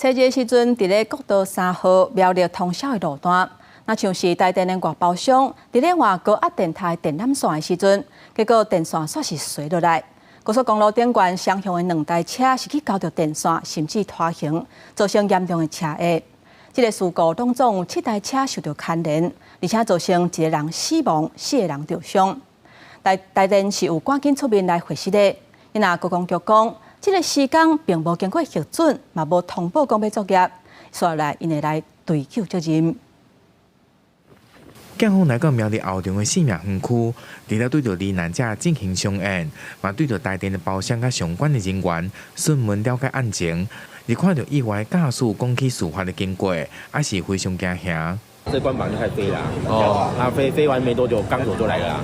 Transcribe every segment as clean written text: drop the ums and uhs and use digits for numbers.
初日時陣，佇咧國道3號苗栗通霄的路段，若像是台電的外包商佇咧換高壓電塔的電纜線的時陣，結果電線煞是垂落來，高速公路頂懸雙向的兩台車是去勾著電線，甚至拖行，造成嚴重的車禍。這个事故攏總有七台車受著牽連，而且造成一個人死亡，四個人著傷。台台電是有趕緊出面來回釋的，因若高工局講，這个施工並無經過核准，嘛無通報講欲作業，煞落來𪜶會來追究責任。警方來到苗栗後場的四命園區，除了對著罹難者進行相驗，嘛對著台電的包商佮相關的人員詢問了解案情。而看著意外駕駛講起事發的經過，也是非常驚嚇。這關板就開始飛啦，哦，啊飛飛完沒多久，鋼索就來了啦，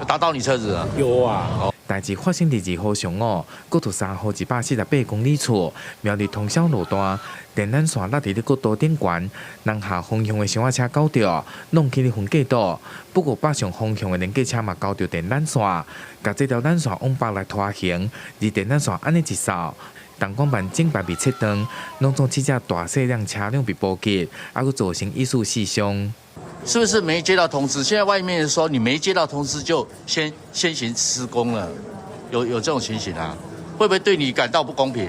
打到你車子啊？有啊。代誌發生佇2號上午，國道三號148公里處，苗栗通霄路段，電纜線落佇咧國道頂懸，南下方向的小車勾著，弄起咧分隔島。不過北上方向的連結車嘛勾著電纜線，共這條纜線往北來拖行，而電纜線按呢一掃，銅管板整排被切斷，攏總七隻大細輛車輛被波及，猶閣造成一死四傷。是不是沒接到通知？現在外面說你沒接到通知就先行施工了，有這種情形啊？會不會對你感到不公平？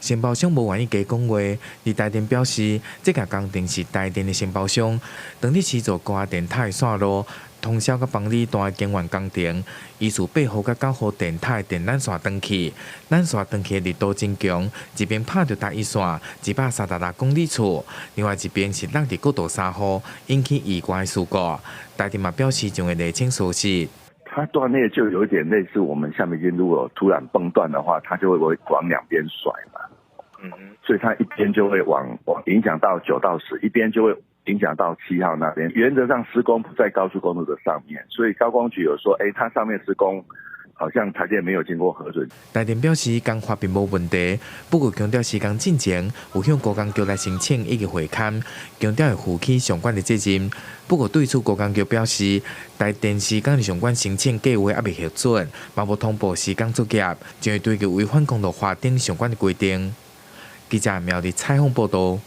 承包商無願意加講話，而台電表示，這個工程是台電的承包商，當日施做高壓電塔的線路，通霄佮枋里段的京源工程，依序8號佮9號電塔的電纜線斷去，纜線斷去的力度真強，一邊拍著台一線136公里處，另外一邊是落佇國道三號，引起意外事故。台電嘛表示將會釐清事實。它斷裂就有點類似我們橡皮筋，如果突然崩斷的話，它就會往兩邊甩嘛。所以它一邊就會往影響到9到10，一邊就會影響到7號那邊。原則上施工不在高速公路的上面，所以高工局有說，欸，它上面施工好像台電沒有經過核准。台電表示工法並無問題，不過強調施工進前有向高工局來申請以及會勘，強調會負起相關的責任。不過對此高工局表示，台電施工的相關申請計劃猶未核准，嘛無通報施工作業，將會追究違反公路法等相關的規定。記者苗栗採訪報道。